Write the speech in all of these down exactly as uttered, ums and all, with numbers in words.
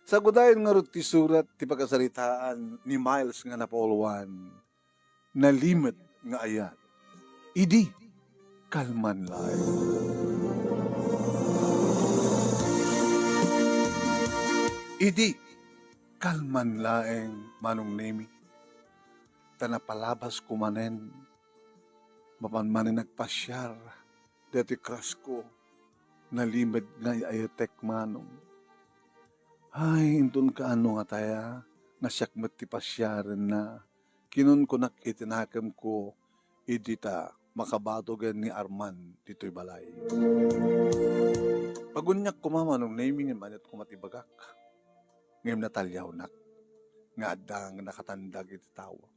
Sagudayen ngarud ti surat ti pakasaritaan ni Miles nga napauloan, Nalimed nga Ayat. Idi kalman laeng. Idi kalman laeng, Manong Nemi, ta napalabasko manen, mapan manen agpasiar daytoy crush ko, Nalimed nga Ayatek, Manong. Ay, inton kaano nga taya, nga siak met ti pasiarenna. Kinunkunak iti nakemko, idi ta makabatogen ni Arman ditoy balay. Paguniak koma, Manong Nemi, ngem aniat koma ti ibagak. Ngem nataliawnak nga adda nga nakatandag iti tawa.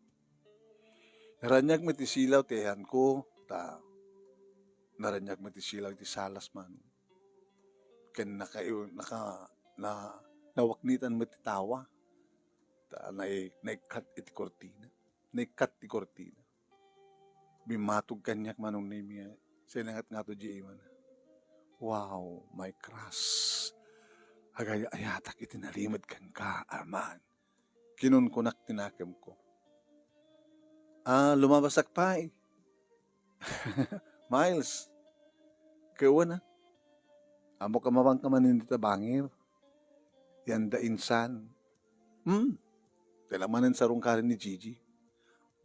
Naraniag met ti silaw ti ayanko, ta naraniag met ti silaw iti salas, Manong. Ken naka-, naka-, na-, nawaknitan met ti tawa. Ta nai-, naikkat iti kurtina. Naikkat ti kurtina. Bimmatog kaniak, Manong Nemi, nga sinangat ngato di iman. "Wow, my crush. Agay-ayatak iti nalimed kenka, Arman." Kinunkunak ti nakemko. "Ah, lumabasak pay." "Miles, kewen a. Ammok a mapanka manen dita bangir. Yan da insan." Hmm. Tela manen sarungkarin ni Gigi.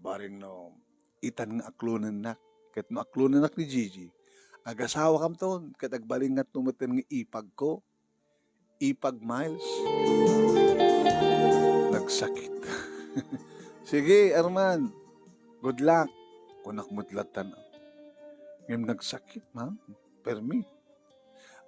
Bareng no, itan nga aklonennak. Ket no aklonennak ni Gigi, agasawakamton, ket agbalingatmo metten nga ipagko. Ipag Miles. Nagsakit. "Sige, Arman. Good luck," kunak met lattan. Ngem nagsakit, ma'am. Permi.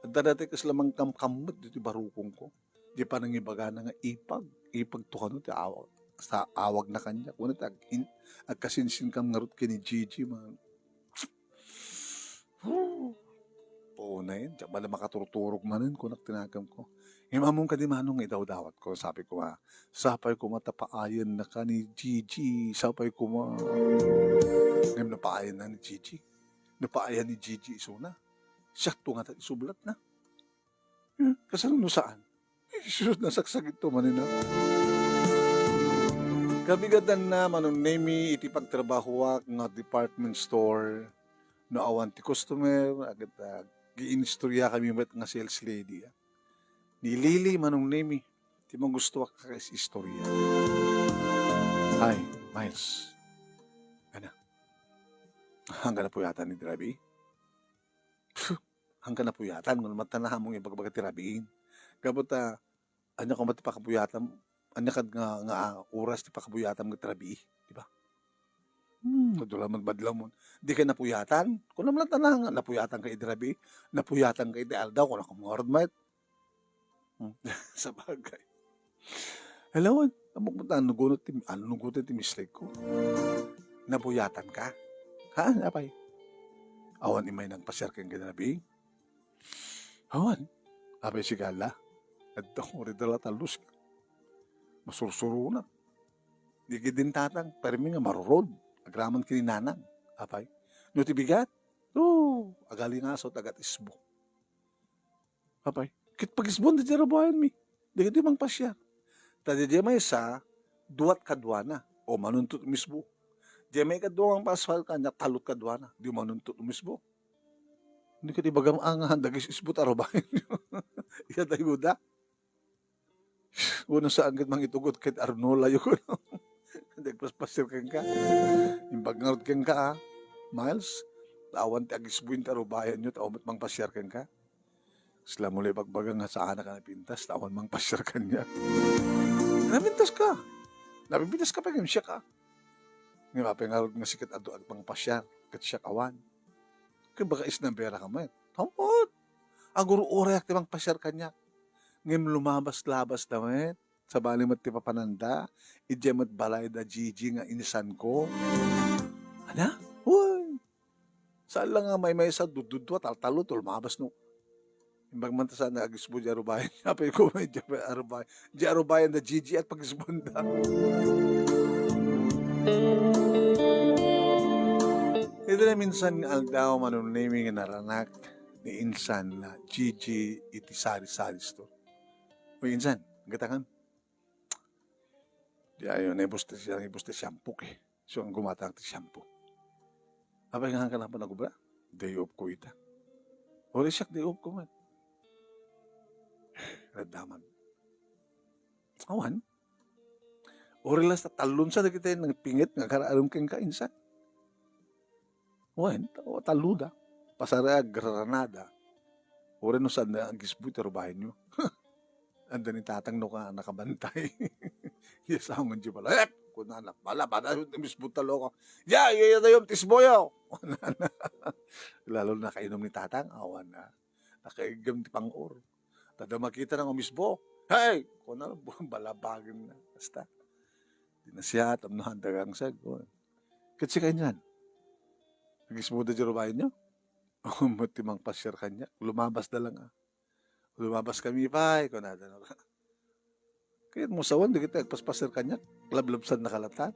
Adda dati kasla mangkamkammet ditoy barukongko. Di panangibagana nga ipag. Ipag to kano ti awag. Sa awagna kaniak. Kuna ti ag-, in-, agkasinsinkam ngarud ken ni Gigi, ma'am. Punayen, diak bala makaturturog manen, kunak ti nakemko. Ngem ammom kadi, Manong, nga idawdawatko, sabi ko, ah, sapay koma ta paayennaka ni Gigi, sapay koma. Ngem no paayenna ni Gigi, no paayan ni Gigi isuna, siakto ngata ti sublatna. Hmm, kasano no saan? Jesus, nasaksakit to manen a. Kabigatanna, Manong Nemi, iti pagtrabahoak nga department store, no awan ti customer, aget, ah, giinistoriakami met nga sales lady, ah. Ni Lily, Manong Nemi, ti magustoak nga istorya. Ay, Miles. Ana. Hangga napuyatan ni Drabi? Hangga napuyatan, ngem matanahamong ibagbaga ti rabiin. Gapu ta, ania koma ti pakapuyatam, ania kad nga, nga, ah, oras ti pakapuyatam ket rabii, di ba? Hmm, madula man badlaw mo. Di ka napuyatan? Kunam lang tana nga, napuyatan ka idi rabii, napuyatan ka idi aldaw, kuna kung ngarud met. Hmm, sabagay. Hello, ammok met, ano gunot ti, ano gunot ti mistake ko? Napuyatan ka? Ha? Apay? Awan imay nagpasiar ken idi rabii? Awan. Apay sigala? Adda ko rin dala talus. Masursurunak. Di gid din tatang, permi nga marurod. Agraman ken ni nanang. Apay? No ti bigat? Oo, agalingaso, tagat isbo. Apay, ket pagisbon da diay rubayan mi. Dagiti mangpasiar. Ta diay maysa, duat kaduana. O manuntot mismo. Diay maikadua nga mangpasiar kaniak, talot kaduana. Di manuntot mismo. Hindi ka di bagam angahan, dagis isbot a rubayan. Iya tayo da. Uno saan ket mangitugot ket Arnola yo kuno. Dagpaspasiar kenka. Imbag ngarud kenka, ah. Miles, awan ti agisbon ti arubayanyo, ta awan met mangpasiar kenka. Kasla mo la ibagbaga nga saanak a napintas, ta awan mangpasiar kaniak. Napintas ka. Napintas ka pa ngem siak, ah. Ngem apay ngarud nga sika ti adu agpangpasiar, ket siak awan. Ket baka isnabera ka met. Hampot! Agur-urayak ti mangpasiar kaniak. Ngem lumabas-labas da met. Sabali met ti papananda, idiay met balay da Gigi nga insan ko. Ada? Uy! Saan lang nga maymaysa, dududua, taltalo, tulmabas no. Imbag man ta saan nga agisbo di arubayan. Apay ko may di arubayan. Di arubayan da Gigi at pagisbon da. Iti na minsan nga aldaw, Manong Nemi, nga naranak ni insan na Gigi iti sari-sari store. Uy, insan, Ang gatangan. Di ayo, naibus ti, naibus ti shampoo, eh. So, ang gumatang ti shampoo. Apay nga, kanapo nagubra? Day off ko ita. Uri siak, day off ko man. Raddaman. Awan. Uri la sa talon sa dagiti nagpingit nga agkararem kenka, insan. Wen, ta-, taluda. Pasarag, raranada. Uri no saan nga agisbo iti rubayenyo. Adda ni tatang no ka-, nakabantay. Iya sangon di pala, "Hep!" kunana, "Bala, bala, mismo talo ko. Ya, ya, ya, dayom, tisboyo." Kunana. Lalo nakainom ni tatang, awan na. Nakaiggem ti pang-or. Tada makita na nga misbo, "Hey!" Kunana, balabagen na. Basta. Di na siya, tapno handa kang sag. Ket sika, insan. Agismoda di rubayenyo? Umot ti mangpasiar kaniak. Lumabas da lang, ah. Lumabas kami, pay, kunada, no? Kayat mo sawen, dagiti agpaspasiar kaniak, lablabsan na kalatan.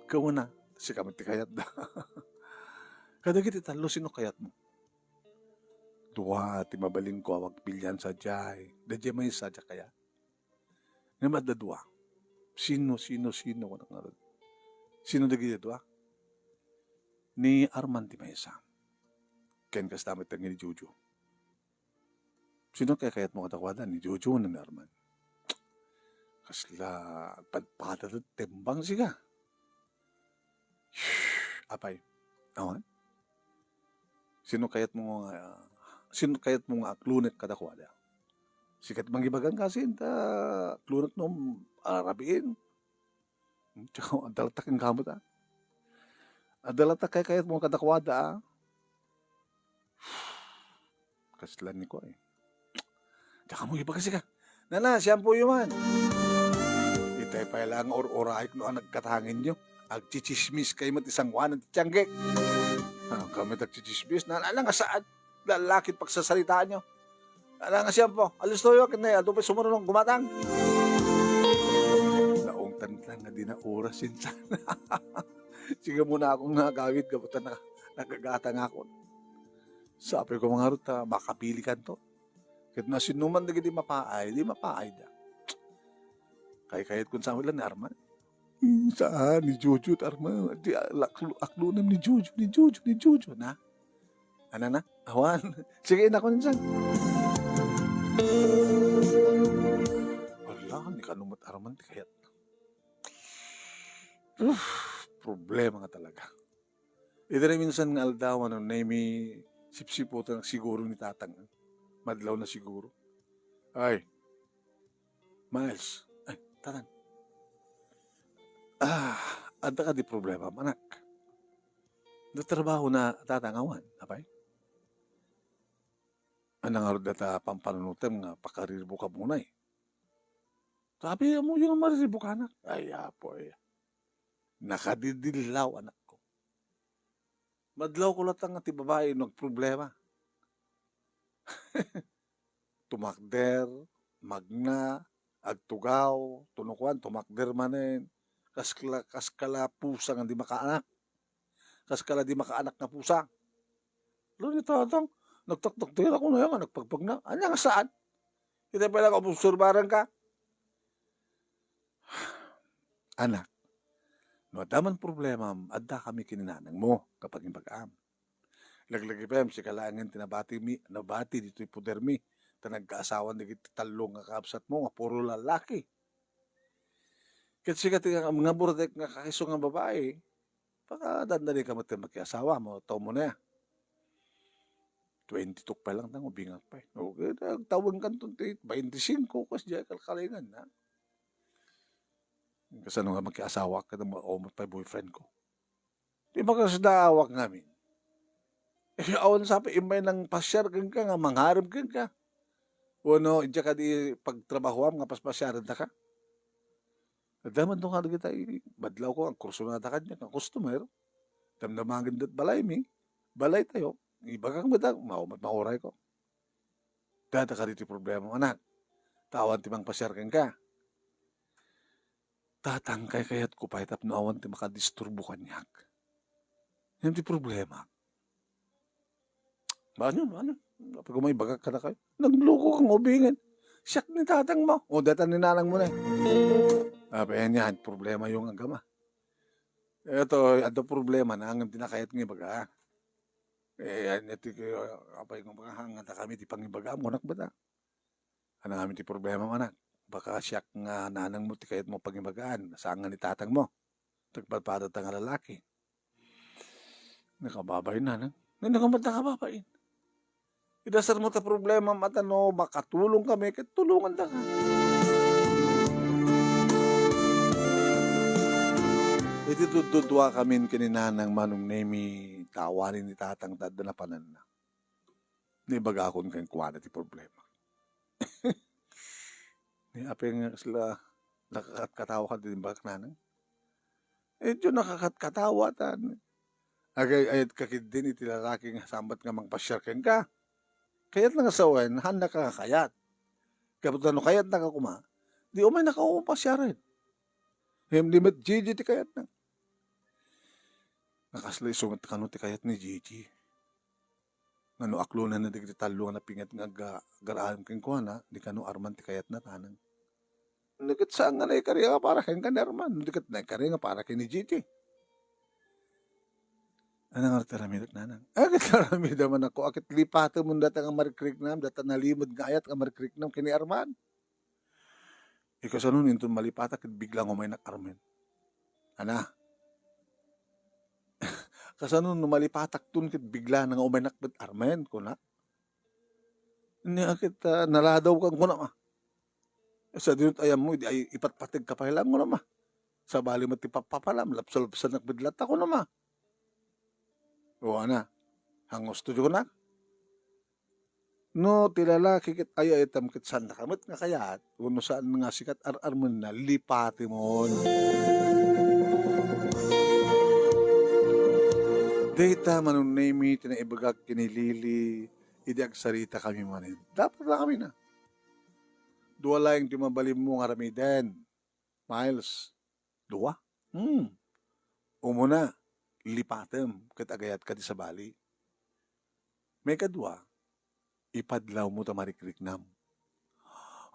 Kauna, sika met ti kayatda. Kadagiti tallo, sino kayatmo? Dua ti mabalinko a agpilian sadiay. Daydiay maysa ti kayat. Ngem adda dua. Sino, sino, sino, kunana ngarud. Sino dagiti dua? Ni Arman ti maysa. Ken kasta met ni Jojo. Sino kayatmo kadakuada, ni Jojo wenno ni Arman? Kasla padpada ti tembang, sika. Apay, awan? Sino kayatmo nga, sino kayatmo nga aklonek kadakuada? Sika ti mangibaga, kasin ta aklonek no, ah, rabiin. Tsaka, adda latta kenka met, ah. Adda latta kaykayatmo kadakuada, ah. Kasla ni ko, eh. Diak mangibaga, sika. Nana, siampoyo man. Itay pay la nga ur-uraek no a nagkatangenyo. Agtsitsismis kayo met ti sangoanan ti tianggek. Ah, kami ti agtsitsismis. Nana, nga saan? Lalaki ti pagsasaritaanyo. Ala nga siampo, alistoyo, ket ne, adu pay sumurunong gumatang. Naungtan lang nga di na oras, insan. Sige muna akong nagawid, gapu ta na-, nagagatang ako. Sabi ko, mga ruta, makapili kanto. Ket no sino man dagiti mapaay, di mapaayda. Kaykayat kun sa ni Arman. Hmm, saan? Ni Jojo, Arman. Di, ah, lak-, aklonem ni Jojo, ni Jojo, ni Jojo, na? Ano na? Awan. Sige, inako, insan. Wala, ni kano met Arman, ti kayat. Uf, problema nga talaga. Iti minsan nga aldaw, ano, na mi sipsiputan siguro ni tatang. Madlaw na siguro. Ay, Miles. Ay, tatang. Ah, adda kadi problema, anak? Natrabaho na tatang awan, apay? Anang arud data pampanunutem nga pakariribukam unay? Sabi, "Amoyo nga mariribukanak." Ay, apoy. Nakadidillaw, anakko. Madlaw ko latta nga ti babai no agproblema. Tumakder, magna, agtugaw, tunukuan, tumakder manen. Kaskala, kaskala pusa nga di makaanak. Kaskala di makaanak nga pusa. Lo ni tatang, nagtaktakder ako na yan, nagpagpag na. Anya nga saan? Kita pala ka, obserbaran ka. Anak, no adda man problemam, adda kami ken ni nanangmo, kapag imbag-am. Laglagi pay, sika laengen ti nabati mi, nabati ditoy podermi, ta nagkaasawan dagiti tallo nga kabsatmo nga puro lalaki. Ket sika ti nga, nga burtek nga kaiso nga babai, pakadandani ka met ti makiasawa mo, tawmo na. Twenty-two pay lang, tang ubingak pay. Okay, tawag kanton ti twenty-five, kas diay kalkalingan na. Kasano nga makiasawa ka, na ma-, o, pay boyfriend ko. Di ba kas daawak ngamin? Eh, awan sa pa, imbay nang pasiar kenka nga mangharem kenka. Wano, diak kadi pagtrabahoam nga paspasiaren ta ka. Adda man to nga dagita, i-, madlaw ko, agkursunada kaniak nga customer. Damdamagen dat balay mi, balay tayo. Ibagak met, ma-, ma-, mauray ko. Dada ka ditoy problema, anak. Ta awan ti mangpasiar kenka. Tatang, kaykayatko pay tapno awan ti makadisturbo kaniak. Yan ti problema. Ano, ano? Dapat ko maibagak kadakayo. Nagloko kang ubingen. Siak ni tatangmo. O, dayta ni nanangmo ne. Apay, ania ti problemayo nga agama? Eto, adda problema na ngem di na kayat nga ibaga. Eh, ania ti, apay nga baga, nga dakami ti pangibagaam, kunak met. Ania ngamin ti problema, anak? Baka siak nga nanangmo ti kayatmo pangibagaan, saan nga ni tatangmo. Nagpadpadata nga lalaki. Nakababain, nanang. Nano nga met nakababain? Idasarmo ta problema, mata no makatulongkami, ket tulongandaka. Iti tudtuduakamin ken ni nanang, Manong Nemi, ta awanen ni tatang ta adda napananna. Naibagakon kenkuana ti problema. Ni apay nga kasla nakakatkatawa kadi ti imbagak, nanang? Idiay nakakatkatawa ta. Agay-ayat ka ketdin iti lalaki nga sambat nga mangpasiar kenka. Kayat na nga sawen, haanna ka nga kayat. Gapu ta no kayatna ka koma, di umayna ka umpasiaren. Ngem di met Gigi ti kayatna. Nakasla isu met kano ti kayat ni Gigi. Nga no aklonenna dagiti tallo nga napinget nga agga-, agar-aram kenkuana, di kano Arman ti kayatna, tanang. No ket saan nga naikari nga para kenka ni Arman, no di ket naikari nga para ken ni Gigi. Ania nga ti aramidek, nanang? A, ket aramidem man ako, a, ket lipatem dayta nga marikriknam, dayta nalimed nga ayat nga marikriknam ken ni Arman. Ikasano inton malipatak ket biglang umaynak Arman? Ania? Kasano no malipatakton ket bigla na nga umaynak met Arman, kunak? Ania ket, a, naladawkan, kunam a. Sadino ti ayanmo, idi ay ipatpateg ka pay laeng, kunam a. Sabali met ti pappapalam, lapsalapsanak met latta, kunam a. O, ania? Hangusto, kunak? No ti lalaki ket ay-ayatem ket saannaka met nga kayat, wenno saan nga sika ti ar-armenna, lipatemon. Dayta, Manong Nemi, ti naibagak ken ni Lily idi agsaritakami manen. Dapat la kami na. Dua laeng ti mabalinmo nga aramiden. Miles. Dua? Hmm. Umuna, lipatem ket agayatka ti sabali. Maikadua, ipadlawmo ta marikriknam.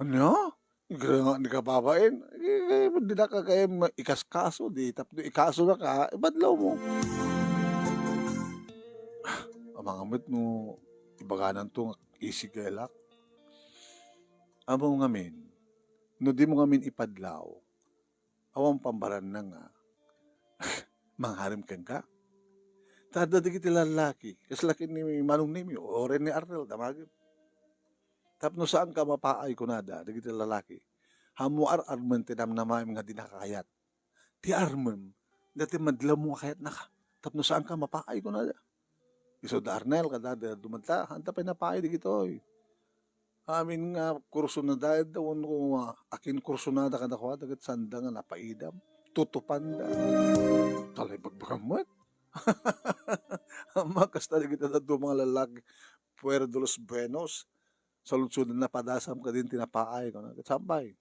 Ania? Igira nga ni kababain, eh, eh, di na ka kayat ikaskaso, di tapno ikasonaka, ipadlawmo. Ah, amangan met no ibagananto nga isigelak. Ammom ngamin, no dimo ngamin ipadlaw, awan pambaranna nga mangarem kenka. Ta adda dagiti lallaki, kasla ken ni Manong Nemi, uray ni Arnel, damagem. Tapno saanka mapaay, kunada dagiti lalaki. Ammo ar-armen ti namnamaem nga dinaka kayat. Ti armem, dayta madlawmo nga kayatnaka. Tapno saanka mapaay, kunada. Isu da Arnel, kada da dumanta, haanta pay napaay dagitoy. Amin nga kursunada, wenno, a, akinkursunada kadakuada, ket saanda nga napaidam, tutupanda. Talay bagbagam met. Amma, kasta dagiti dadduma nga lalaki, Puerto de los Buenos, saludsodan, napadasam kadin ti napaay, kuna, ket saan pay.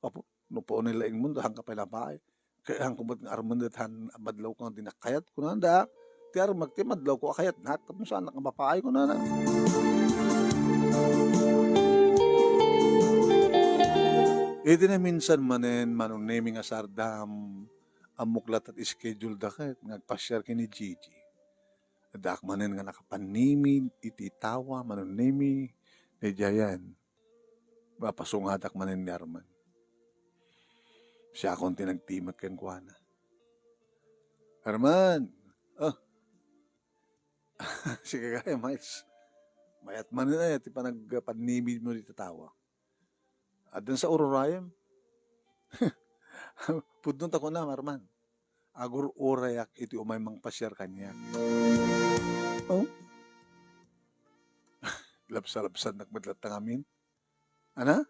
Apo, no paunay laeng mundo, haanka pay napaay. Kayatko met nga armen dayta, madlawko nga dinak kayat, kunada. Ti armek ti madlawko a kayatnak, tapno saanak nga mapaay, kunana. Iti naminsan manen, Manong Nemi, nga sardam, ammok latta ti schedule da ket nga agpasiar ken ni Gigi. Addaak manen nga nakapannimid iti tawa, Manong Nemi, daydiayen. Mapasungadak manen ni Arman. Siakon ti nagtimek kenkuana. "Arman! Oh, sika gayam, Miles. Mayat manen aya ti panagpannimidmo dita tawa. Addan sa ururayem?" "Pudno ta kunam, Arman. Agur-urayak iti umay mangpasiar kaniak." "Oh?" Lapsalapsadnak met latta ngamin. "Ana?"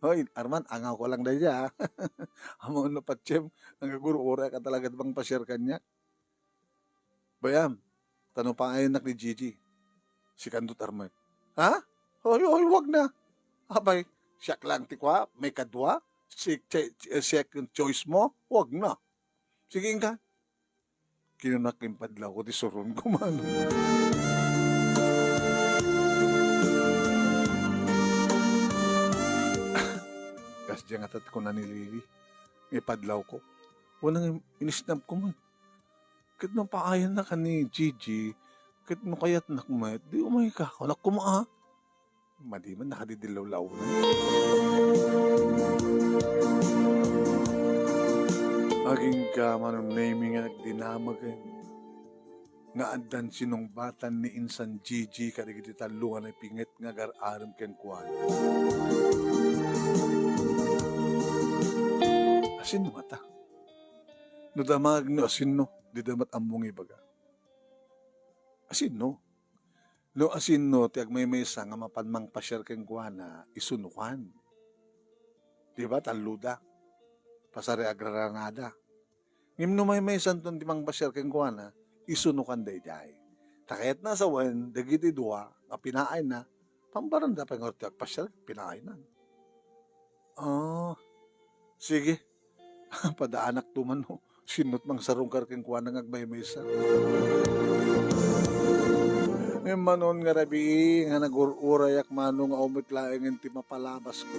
"Hoy, Arman, angawko lang daydiay, a. Ammom no patiem, nga agur-urayak a talaga ti mangpasiar kaniak. Bay-am, ta no paayennak ni Gigi, sikanto ti armek." "Ha? Hoy, hoy, wag na. Apay, siak lang ti kua, maikadua, si-, si-, second choice mo? Wag na." "Sige, inka." Kinunak, impadlawko ti suronko man. Diay nga tat kuna ni Lily, nga ipadlawko. Wen, inisnapko met. Ket no paayannak ni Gigi, ket no kayatnak met, di umayka. Kunak koma, a. Madi met, nakadidillawlaw na. Agingga, Manong Nemy, nga nagdinamag nga addan sinungbatan ni insan Gigi kadagiti tallo nga naipinget nga agar-arem kenkuana. Asinno ngata? No damag no asinno, dida met ammo nga ibaga. Asinno? No asinno ti agmaymaysa nga mapan mangpasiar kenkuana, isu no kuan. Di ba, talloda. Pasariagrarangada. Ngem no maymaysanton ti mangpasiar kenkuana, isu no kuan daydiay. Ta kayatna a sawen dagiti dua nga pinaayna, pambaranda pay ngarud ti agpasiar, pinaayna. Ah, sige. Padaanakto man no sinno ti mangsarungkar kenkuana nga agmaymaysa. Ngem manon nga rabii nga nagur-urayak, Manong, a ummet laengen ti mapalabasko.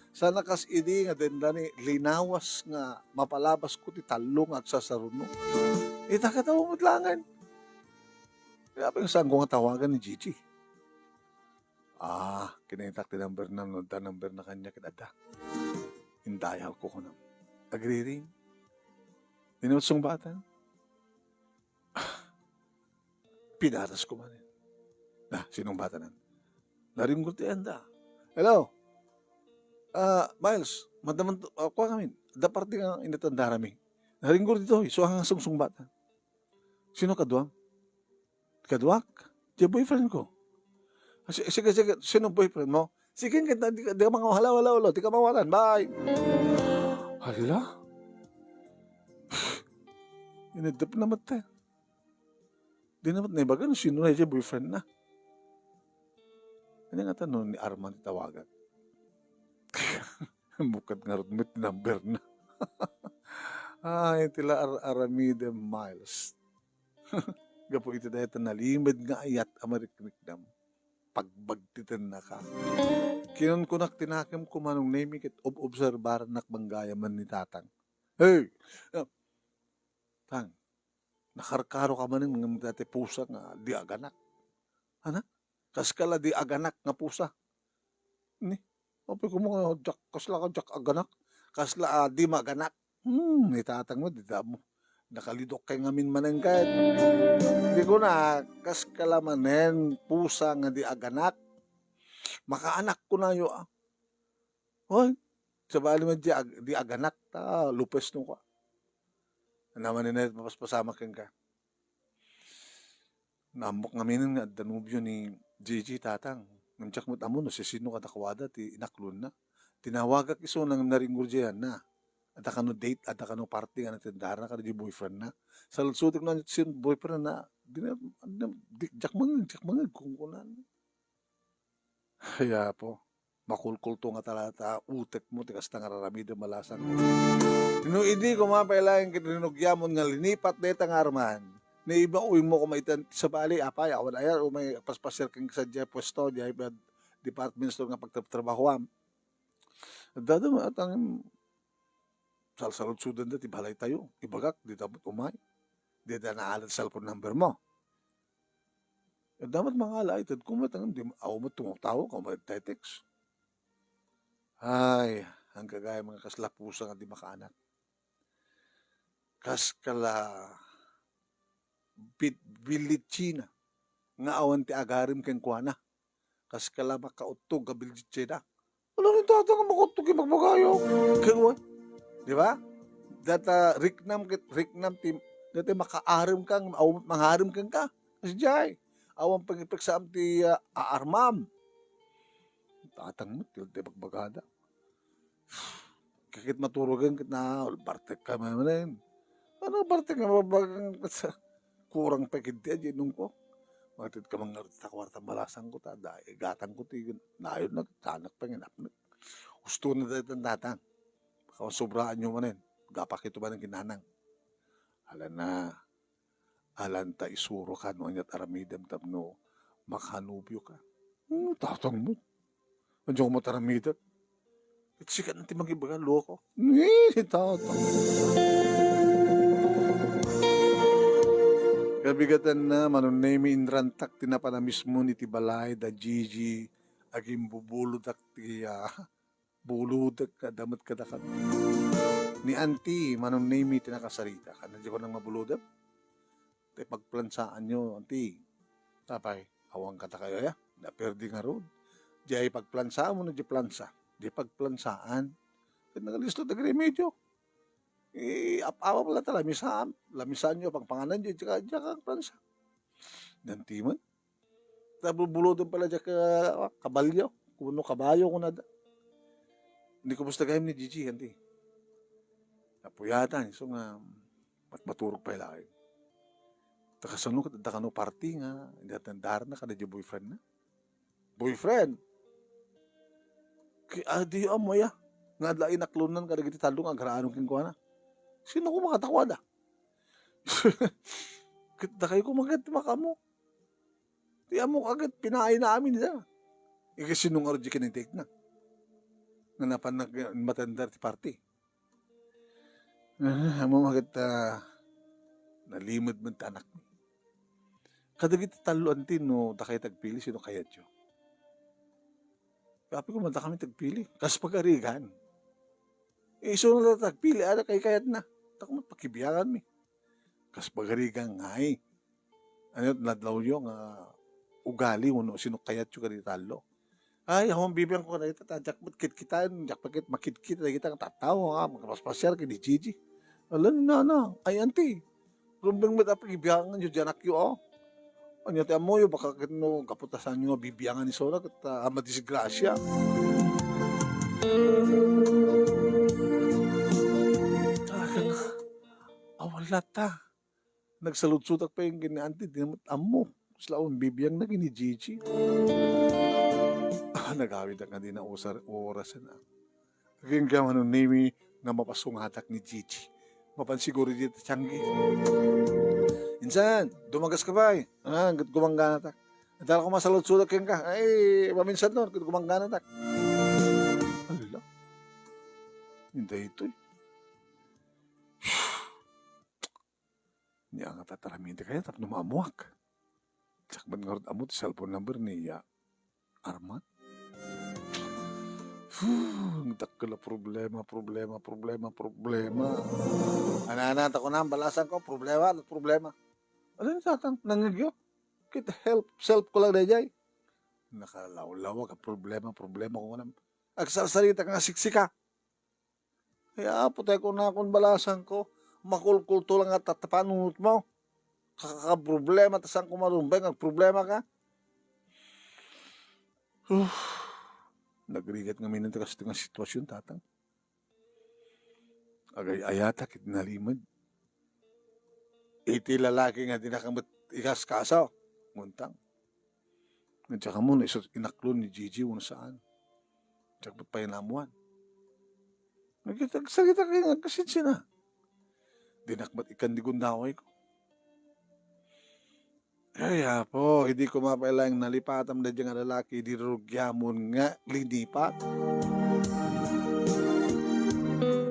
Sana kas idi nga denda ni linawas nga mapalabasko ti tallo nga agsasaruno. Ita ket a ummet laengen. Kaya pay saanko nga tawagan ni Gigi. Ah, kinayatak ti number na, no adda number na kaniak ket adda. Indayalko kunam. Agriring. Dina met sungbatan. Ah, pinatasko manen. Na, sinungbatan. Naringgor ti enda. Hello? Ah, Miles, madaman to, ah, kuan ngamin. Adda parti nga inattendarami. Naringgor ditoy, isu nga sungsungbatan. Sino kaduam? Kaduak? Diay boyfriend ko. Ah, si-, sige, sige, sino boyfriend mo? Sige, kita, di ka, di ka mangaw-, hello, hello, hello, di ka mawatan, bye. Hala? Inadap na met, eh. Di na met naibaga no sino na diay boyfriend na. Ano nga tanong ni Arman ti tawagan? Bukod ngarud met ti number na. Ay, ti la ar-, aramidem, Miles. Gapu iti dayta nalimed nga ayat a mariknekdam, pagbagtitennaka. Kinunkunak ti nakemko, Manong Nemy, ket ob-obserbarannak man gayam ni Tatang. Hey! Ah, Tang, nakarkaroka manen ngem dayta pusa nga di aganak. Ana? Kaskala di aganak nga pusa. Ni? Apay koma nga diak, kasla ka diak aganak? Kasla, ah, di maganak. Hmm, ni Tatang met, dida mo. Nakalidok kay ngamin manen ket. Di kuna, kaskala manen, pusa nga di aganak. Makaanak kunayo, ah. Hoy, sabali met di ag-, di aganak, ta lupes no kua. Naman ni Ned, mapaspasamak kenka. Naammoak ngamin nga adda nobio ni Gigi, Tatang. Ngem diak met ammo no sisino kadakuada ti inaklonna. Tinawagak isu nang naringgor diay na. Adda kano date, adda kano party nga natendarna kada di boyfriend na. Saludsotek no ania ti sin boyfriend na. Di na, di na, di, diak mangeg, diak mangeg, kunkunana. Ay, Apo, makulkulto nga talata, utek mo, ti kasta nga raramidem a lasang. No idi koma pay laeng ket rinugiamon nga linipat dayta nga Arman, naibaoy mo koma iti sabali, apay, awan aya, umay paspasiar kenka sadiay puesto, diay bad department store nga pagtrabahoam. Dada, atangem, salsaludsodenda ti balaytayo. Ibagak, dita met umay. Dida naalat cellphone number mo. Adda met mangala, ay, tedko met, ngem di, awan met tumatawa, awan met text. Ay, agingga gayam nga kasla pusa nga di makaanak. Kaskala bit-, bilitsina nga awan ti agarem kenkuana. Kaskala makauttog nga bilitsina. Ano ni Tatang nga makauttog nga ibagbagayo? Ket wen, di ba? Dayta riknam ket, riknam ti, dayta makaarem ka, awan mangarem kenka. Kasdiay, awan pagipeksaam ti, ah, aarmam. Tatang met, ti, ti bagbagada. Ket maturogen ket na, bartek ka manen. Ano bartek nga babagang sa kurang pa ket di, a, di nung ko. Matid ka man ngarud ta kwarta balasang ko ta, da, igatang ko ti nayon na, tanak pa nga napnek. Usto na daytan Tatang. Baka sobraan nyo manen. Gapakito manen kinanang. Ala na, alanta isuro ka no aniat aramidem tapno makanobio ka. Hmm, Tatang met. Ania ko met aramidem? Ket sika ti mangibaga, loko. Ni, ni Toto. Kabigatanna, Manong Nemy, inrantak ti napan a mismon iti balay da Gigi, agimbubulodak ti, ah, bulodek kada met kadakami. Ni Auntie, Manong Nemy ti nakasarita. Kano, diay kunam nga bulodem? Ti pagplansaanyo, Auntie. Apay, awan kadakayo aya? Napirdi ngarud. Diay pagplansaanmo no diay plansa. Diay pagplansaan. Ket nagalisto dagiti remedio. Iap-awam la ta lamisaan. Lamisaanyo, pangpangananyo, diay ka, diay ka plansa. Ni Auntie man. Ta bulbuloden pay la diay ka, ah, kabalyo. Kuno kabayo, kunada. Ni, kumusta gayam ni Gigi, Auntie? Napuyatan, isu nga, mat-, maturog pay laeng. Ta kasano ket adda kano party nga, inattendaranna kada diay boyfriend na? Boyfriend? Ki-, ah, di ammo aya. Nga adda inaklonnan kadagiti tallo nga agranon kenkuana. Sino koma kadakuada? Ket dakay koma ket makaammo. Ti ammok a ket pinaayna amin ida. Iket sino ngarud diay kinintedna? Nga napan nag-, matender ti party. Ah, ammom a ket, ah, nalimed met ti anakmi. Kadagiti tallo, Auntie, no dakay ti agpili, sino kayatyo? Apay, koma dakami ti agpili. Kas pagarigan. Isuna la ti agpili, adda kaykayatna. Ta koma pakibianganmi. Kas pagarigan ngay. Ania ti nadlawyo nga ugali wenno sino kayatyo kadagiti tallo? Ay, awan, bibiangko kadagita, ta diak met kitkitaen, diak met makitkita dagita nga tattao nga makapaspasiar ken ni Gigi. Ala, nana, ay, Auntie, rumbeng met a pakibianganyo diay anakyo, a. Ania ti ammoyo, baka ket no gapu ta saanyo nga bibiangan isuna, ket, ah, madisgrasia. Talaga nga, awan latta. Nagsaludsodak pay ken ni Auntie, di met ammo. Kasla awan bibiangna ken ni Gigi. Ah, nagawidak nga di na usar-, uurasen, a. Agingga, Manong Nemy, nga mapasungadak ni Gigi. Mapan siguro diay ti tianggi. Insan, dumagas ka pay. Ah, ket gumangganatak. Adda la koma saludsodak kenka. Ay, maminsan no, ket gumangganatak. Ala. Daytoy. Nia nga tataramiden kaya tapno maammoak. Diak met ngarud ammo ti cellphone number ni, ah, Arman. Fu, dakkel a problema, problema, problema, problema. Anana, ta kunam, balasangko, problema, problema. Ania ti tatang, nangngegyo? Ket help, self ko lang daydiay. Nakalawlawag a problema, problema ko kunam. Agsarsarita nga siksika. Ay, Apo, tay kunakon, balasangko, makulkulto lang nga tattapanunotmo. Kakaproblema, ta saanko marumbeng, agproblema ka. Uf, nagrigat ngamin ti kastoy nga sitwasyon, tatang. Agay-ayatak iti nalimed. Iti lalaki nga dinaka met ikaskaso, nguntang. Nga diak ammo no isu ti inaklon ni Gigi wenno saan. Diak met pay naammoan. Nagkita-, agsarita kay nga agkasinsina. Dinak met ikkan ti gundawayko. Ay, Apo, idi koma pay laeng nalipatam daydiay nga lalaki, idi rurugiamon nga linipat.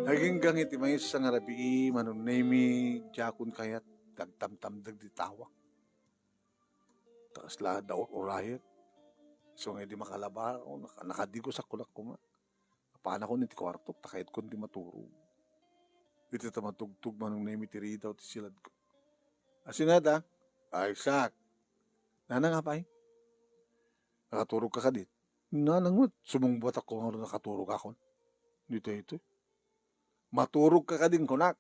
Agingga iti maysa nga rabii, Manong Nemy, diakon kayat ti agtamtamdeg ti tawak. Ta kasla adda ur-urayek. Isu nga idi makalaba, o, naka-, nakadigosak koma. Apanakon iti kuartok, ta kayatkon ti maturog. Iti ta matugtog, Manong Nemy, ti ridaw ti siladko. Asino ta? Ay, sak. Nanang, apay? Nakaturog ka kadin? Nanang met, sumungbatak koma ngarud nakaturog akon. Ditoy, itoy. Maturog ka kadin, kunak.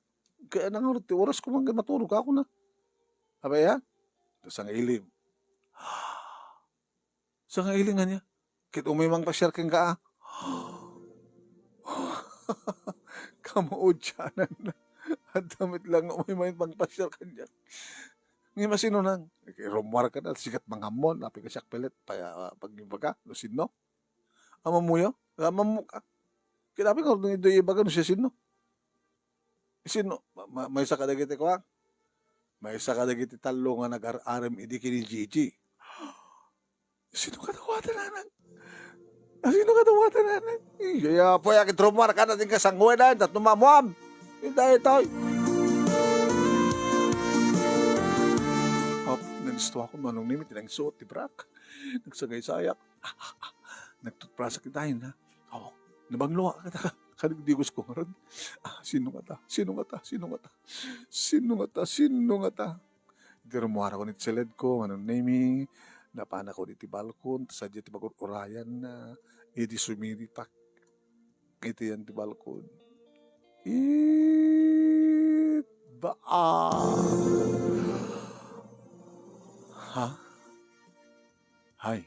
Kaya na ngarud ti oras ko man maturog ako na. Apay, ha? Ta sangailim. Sangailing ania? Ket umay mangpasiar kenka, a? Kamuodianan. Adda met lang umay mangpasiar kaniak. Ngem asino nang? Rummuarka na, sikat mangammon, apay ka siak pelet, pa-, pagbaga, no sinno? Ammoyo? Ammoka? Ket apay ngarud daytoy ibaga no siasino? Sino? Ma-, ma-, maysa kadagiti kuak? Maysa kadagiti tallo nga nagar-arem idi ken ni Gigi. Sino kadakuada, nanang? Asino nga dawatan, anak? Iya, ya, apoy, akit rummuar ka na din kasangguan, tapno mamuam. Daytoy. Op, nalisto ako, Manong Nemi, tinangsuot ti brak. Nagsagaysayak. Nagtutprasak tayo na. Oh, nabanglo ka, ka, kadigdigos ko ngaron. Ah, sino nga ta? Sino nga ta? Sino nga ta? Sino nga ta? Sino nga ta? Iti rummuar ako ni siled ko, Manong Nemi, napan ako iti balkon, ta sadja ti pagur-urayan na, idi sumiritak iti yan ti balkon. It ba? Ha? Hay.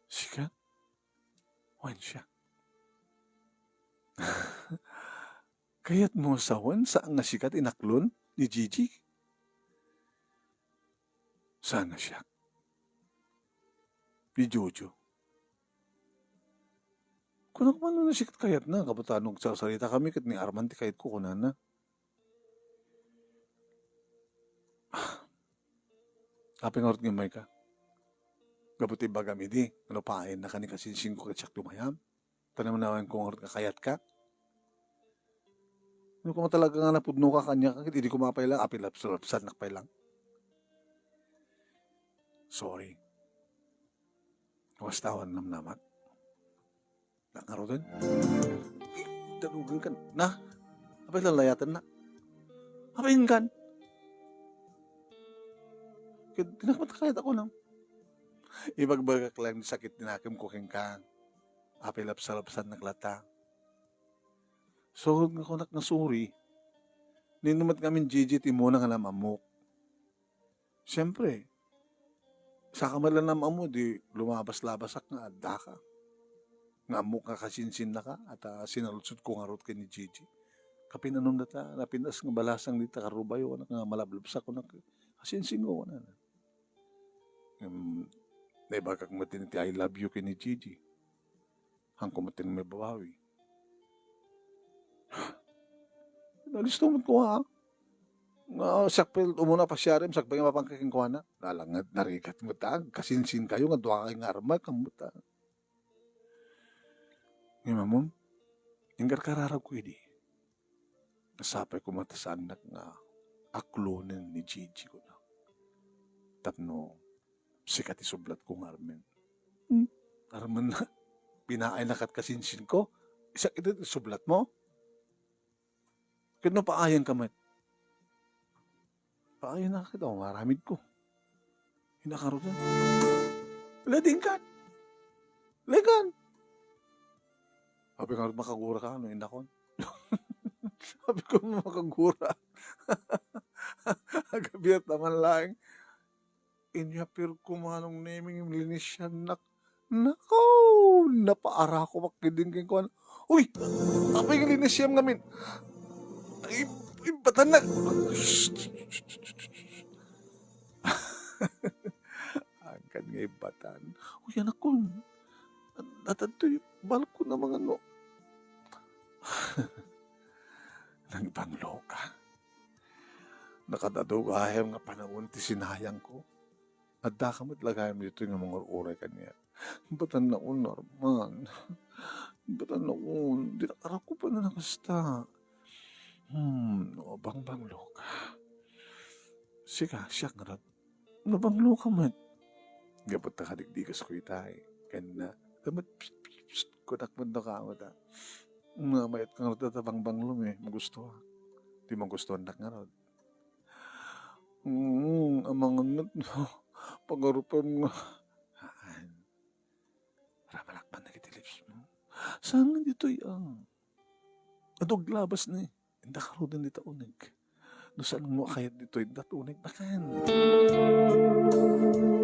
Sika? Wen siya. Kayat mo sawen, saan nga sika ti inaklon ni Gigi? Saan nga siak? Ni Jojo. Kunak man no sika ti kayatna, kabutano agsarsarita kami ket ni Arman ti kayatko, kunana. Apay ngarud nga umay ka? Gapu ti ibagam idi, ano paayennaka ni kasinsinko ket siak ti umayam? Tanamnawen ko ngarud nga kayatka? No koma talaga nga napudno ka kaniak, ket idi koma pay lang, apay lapsalapsannak pay lang. Sorry. Kasta awan namnamak. Nakaroten? Dalugen kan. Na? Apay lalayaten na? Apay ingkan? Ket dinakmat kayat ako lang. Ibagbagak lang ti sakit ti nakem ko kenka. Apay lapsalapsannak latta. Surod nga kunak nga sorry. Nino met ngamin Gigi ti muna nga nam-ammok. Siyempre, saka met la nam-ammo, di lumabas-labasak nga addaka. Nga ammok nga kasinsinnaka, at, ah, sinaludsodko ngarud ken ni Gigi. Kapin-anonda ta, napintas nga balasang dita karubayo, anak nga malablabsak, kunak, kasinsinko, kunak. Em, naibagak met ti I love you ken ni Gigi. Hanko met ti mababawi. Nalisto met ko, ha? Nga, siak pay umuna pasiarem, siak pay nga mapan kenkuana. Nalanged, narigat met, ha? Kasinsinkayo nga dua kay nga armak, kammot, ha? Ngem ammom, inkarkararag ko idi. Nasapay ko met ta saannak nga aklonen ni Gigi, kunak. Tapno sika ti sublatko nga armen. Hmm, armen na. Pinaayna kat kasinsinko. Isak iti sublatmo? Ket no paayanka met, paayanka ket, o, nga aramidko. Inakarutan. Ladingkan! Ladingkan! Apay ngarud makagura ka, no, inakon? Apay ko makagura. Agabiat naman laeng. Inyapir ko manong neming linisiannak. Nako, napaarako makkiding kenkuan. Uy, apay nga linisiam ngamin? Ay, ibatannak. Angkan nga ibatan. Uy, anakon. Natadtoy balkon a mangano. Nagbanglo ka. Nakadado gayam nga panawen ti sinayangko. Adda ka met la gayam ditoy nga mangur-uray kaniak. Batan naon, Arman. Batan naon. Di na karakupan na nakasta. Hmm, no, bangbanglo ka. Sika, siak nga nabanglo ka met. Gapu ta kadigdigasko itay. Ken na, damet, psst, psst, psst, kunak met no kamo ta. Nga mayat ka ngarud ta bangbanglo mi, magustuak. Di magustuannak ngarud. Mm, amangan met no. Pagarupan nga. Haan. Ramalakpan na kiti lips mo. Saan nga ditoy, ah? Adu aglabas ni. Inda karuden dita uneg. No saan mo kayat ditoy, inda uneg, bakan.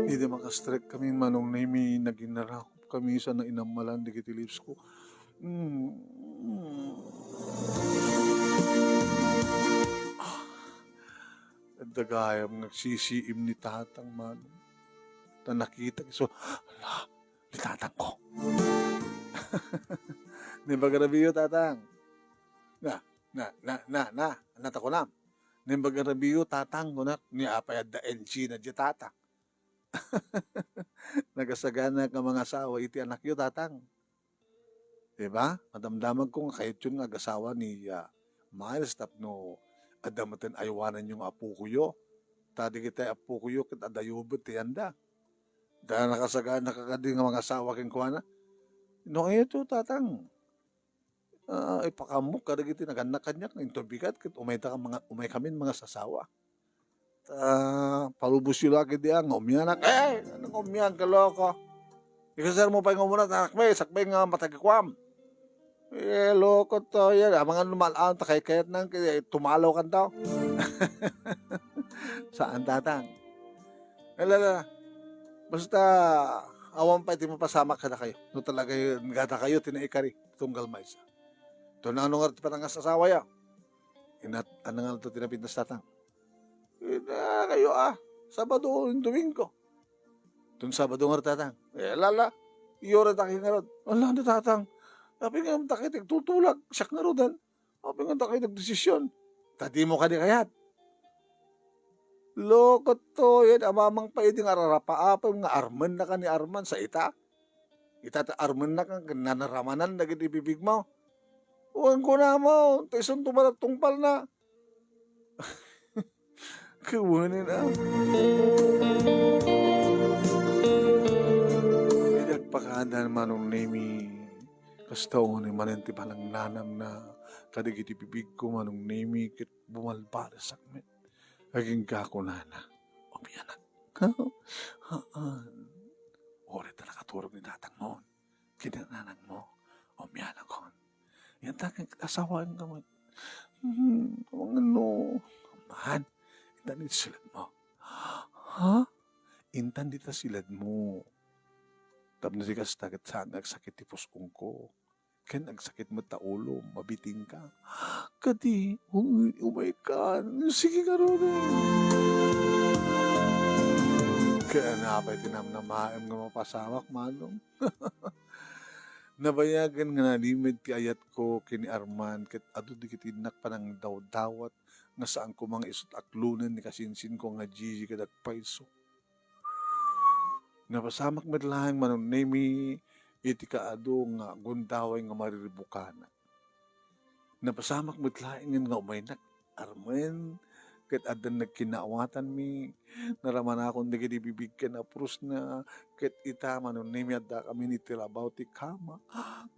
Idi makastrek kami, manong Nemi, naginarakop kami, sana inammalan dagiti lips ko. Mm. Ah. Adda gayam nga agsisiim ni tatang, manong. Ta nakita, so, hala, ni tatang ko. Naimbag a rabiyo, tatang. Na, na, na, na, na, natakunam. Naimbag a rabiyo, tatang, kunak, ni apay adda N G na di tatang. Nakasagana nga mangasawa iti anakyo, Tatang. Di ba? Madamdamagko nga kayatyon nga agasawa ni, ah, Miles tapno adda metten aywananyo nga apokoyo. Ta dagiti apokoyo ket adayo met ti anda. Ta nakasagana ka kadi nga mangasawa kenkuana. No kayatyo, Tatang, ah, ipakaammo kadagiti nagannak kaniak nga inton bigat ket umayta ka manga-, umay kamin mangasasawa. Ta palubosyo la ket dia nga umianak. Eh, ano nga umian, kaloko? Ikasarmo pay nga umuna, anak mi, sakbay nga matagikuam. Eh, loko to, yan. Amangan lumalaan, ta kaykayat nang, kaya tumalaw kan tao. Saan, Tatang? Ala, ala. Basta, awan pay ti mapasamak kadakayo. No talaga, kadakayo, ti naikari, tunggal maysa. Ito na, ano nga, ti panangas asawa ya? Inat, ano nga, ito, tinapintas, Tatang? Ita kayo, ah, Sabado, Domingo. Tun Sabado nga, Tatang. Eh, lala, iyora ta kayo ngarud. Ala, ni Tatang. Apay nga, ta kayo nagtultulag, siak ngarudan. Apay nga, ta kayo nagdesisyon. Ta di mo kadi kayat. Loko to, yan, amamang pa, idi nga rarapaapem nga armen na ka ni Arman sa ita. Ita ta armen na ka, nanaramanan, dagiti bibig mo. Wen ko na mo, ta isun to matatungpal na. Kawanen, ah. Idi agpakada ni Manong Nemi, kasta unay manen ti panangnanamna kadagiti bibigko, Manong Nemi, ket bumalbalisak met. Agingga kunana, "Umianak." Haan. Uray ta nakaturog ni tatangmo. Ken ni nanangmo, umianakon. Yan ta ket asawaenka met. Hmm, amangan no. Aman, intan iti siledmo. Ha? Intan dita siledmo. Tapno di kasta ket saan nga agsakit ti puskongko. Ken agsakit met ta ulom, mabitingka. Kadi, uy, umaykan. Sige ngarud. Ken apay ti namnamaem nga mapasamak, Manong? Nabayagen nga nalimed ti ayatko ken ni Arman ket adu dagiti innak panangdawdawat nga saan koma nga isut' aklonen ni kasinsinko nga Gigi ket agpayso. Napasamak met laeng, Manong Nemi, iti kaadu nga gundaway nga mariribukanak. Napasamak met laengen nga umaynak, Armen, ket addan nagkinaawatanmi, naramanakon dagiti bibig ken a purosna, ket ita, Manong Nemi, addakamin iti labaw ti kama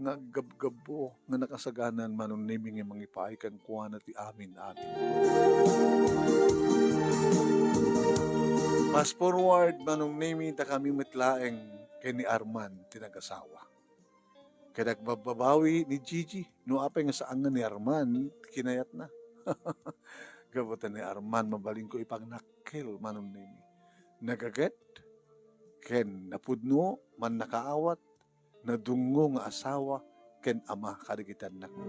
nga aggabgabbo nga nakasaganan, Manong Nemi, nga mangipaay kenkuana ti amin-amin. Fast forward, Manong Nemi, dakami met laeng ken ni Arman ti nagasawa. Ket agbabbabawi ni Gigi, no apay nga saan nga ni Arman ti kinayatna. Gapu ta ni Arman, mabalinko ipannakkel, Manong Nemi. Nagaget ken napudno, mannakaawat, nadungngo nga asawa ken ama kadagiti annakna.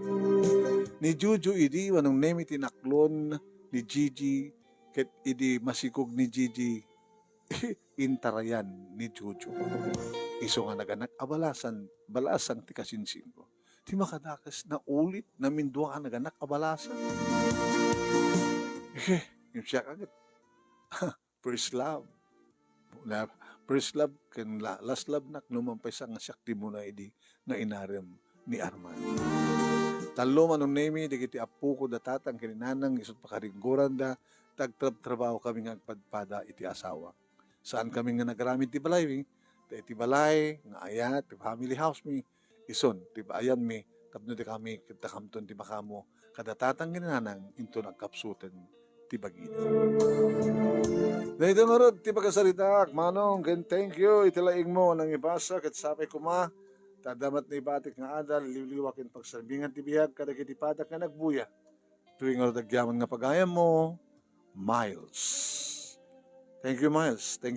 Ni Jojo idi, Manong Nemi, ti naklon ni Gigi, ket idi masikog ni Gigi, intarayan ni Jojo. Isu nga naganak a balasan, balasang ti kasinsinko. Ti makadakes, naulit, namindua a naganak a balasan. Eh, yung siya kaget. First love. La-, first love ken la-, last love nak, no man pay sa nga siak ti muna idi nga inarem ni Arman. Tallo, Manong Nemi, dagiti appoko da tatang ken ni nanang, isut' pakaringgoranda, ta agtrabtrabaho kami nga agpadpada iti asawa. Saan kami nga nagaramid ti balay mi, ta iti balay nga ayat, ti family house mi, isun ti baayanmi tapno di kami ket dakamton ti makamo kada tatang ken nanang inton agkapsuten ti bagina. Daytoy ngarud ti pakasaritaak, Manong, ken thank you iti laingmo a nangibasa ket sapay koma ta adda met naibatik nga adal, liwliwa ken pagsarbingan ti biag kadagiti padak nga nagbuya. Daytoy ngarud agyaman nga pagayammo, Miles. Thank you, Miles. Thank you.